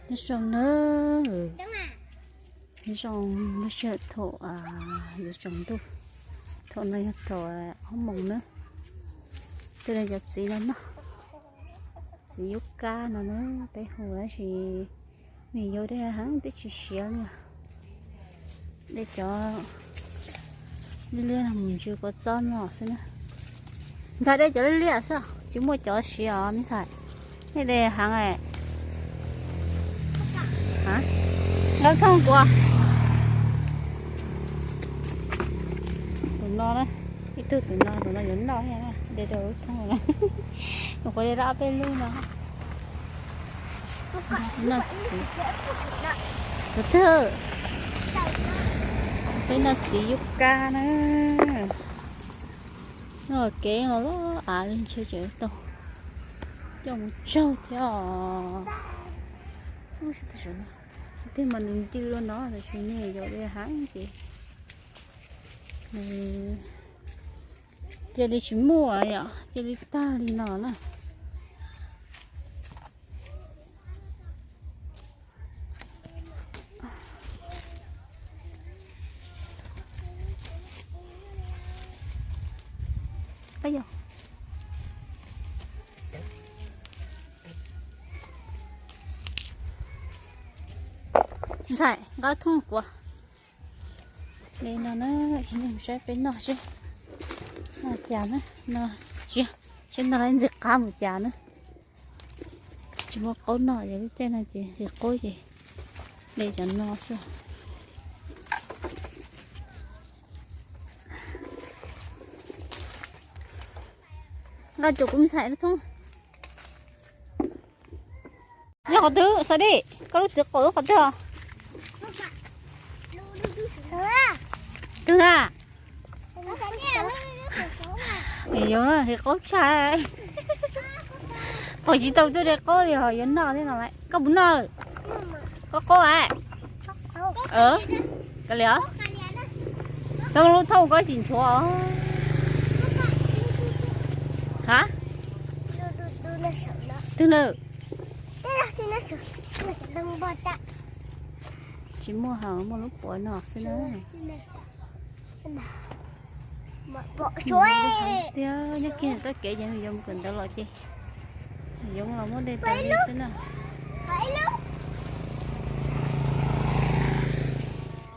Nyob zoo na, nyob zoo lub sij hawm thaum yuav tsaus ntuj, thaum no yog thaum ob moos na. Tej no cov txiv no noj, txiv yub kab no na, peb hu tab sis me yau dej heev twb tsis siav li. De cov liab liab no mus ntsis kua txob noj xwb na. Ntxhais de cov liab liab xwb, tsis muaj cov siav os me ntxhais. Nej de heev. Nkauj Thooj kuv, tus no na, ib tug tus no, tus no yuav noj thiab, de rau Nkauj Thooj no. Kuv de ob peb lub no. Noj txiv, tus twg, peb noj txiv yub kab na. Noj kev los loj av li ntshe tseem tau coj mus tsaug thiab os. Tej mas nws ncw ua no tab sis nej yau de heev ces nws cia li tsis muaj yom, cia li tag li no na. Ntxhais, Nkauj Thooj kuv, de no na, saib peb noj seb noj cas na, no, seb noj ntxim qab mus cas na. Tsis muaj qaub noj, lub caij no ces qhib qaub ces de cov no xwb. Nqa cuam kuv mus txhais lub thoob. Nyob qhov twg, Xav Dij? Koj lub txiv qaub lub qhov twg os? Twg a? Yuav qhib qaub tshaj. Pom tsis tau tuaj de qaub li, ho yuav noj thiab no. Koj puas noj? Qaub qaub a. Kav liam, txhob muab lub thoob koj tsis nchuav. Ha? Twg na? Tsis muaj, ho muaj lub puav no xwb na. Tiag, nyob kiag txoj kev ces nws yuav mus kawm ntawv los ces nws yuav los muab de tau li xwb na.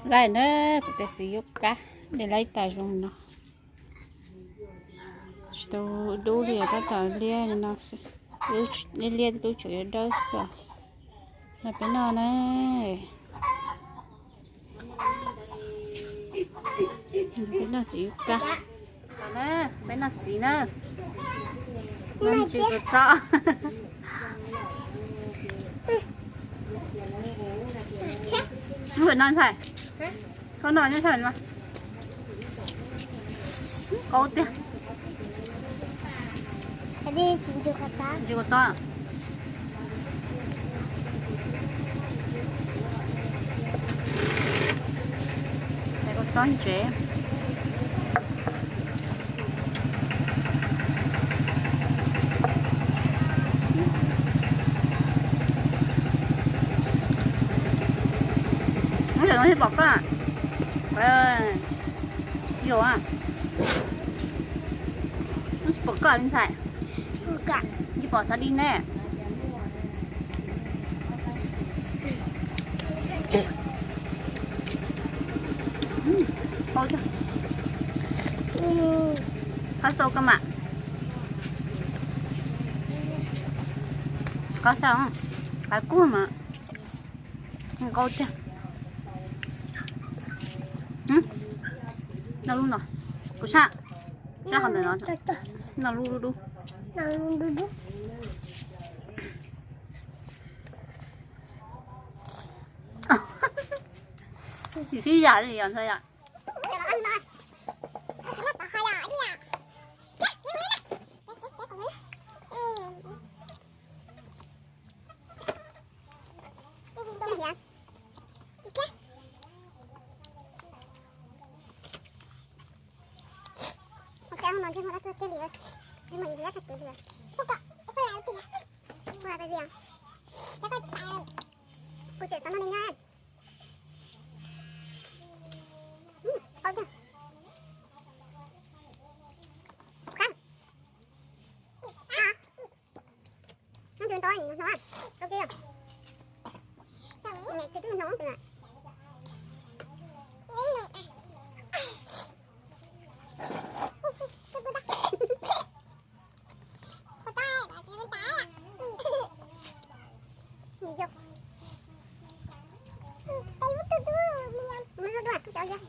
Nqaij na, kuv tus txiv yub kab de laib tas zoo no. Tsis tau dub li, tab tom liab li no xwb. Liab liab tub tseem yuav dawb xwb. Los peb noj na. Peb noj txiv yub kab. Peb noj txiv na. Noj ntsis kua txob. Lub no ntxhais, koj noj nyob tshaj no. Qaub tiag. Ntsis kua txob. Kua txob ntsev. Ub, tam no tsis pom koj. Yuav, tsis pom koj li ntxhais. Tsis pom Xav Dij ne. Qab xau koj mam. Qab xau, qab kub mas. Qaub tiag. Noj lub no, kuv sab, sab qhov ntawm no, noj lub dub dub. Tsis sib yam li os ntxhais yom. Kuv tseem xav noj me nyuam. Qhov twg? Nyob tus ntawd hnov, tau si, niam tus twb hnov tus na. Mus hlub dua, kuv cov yog.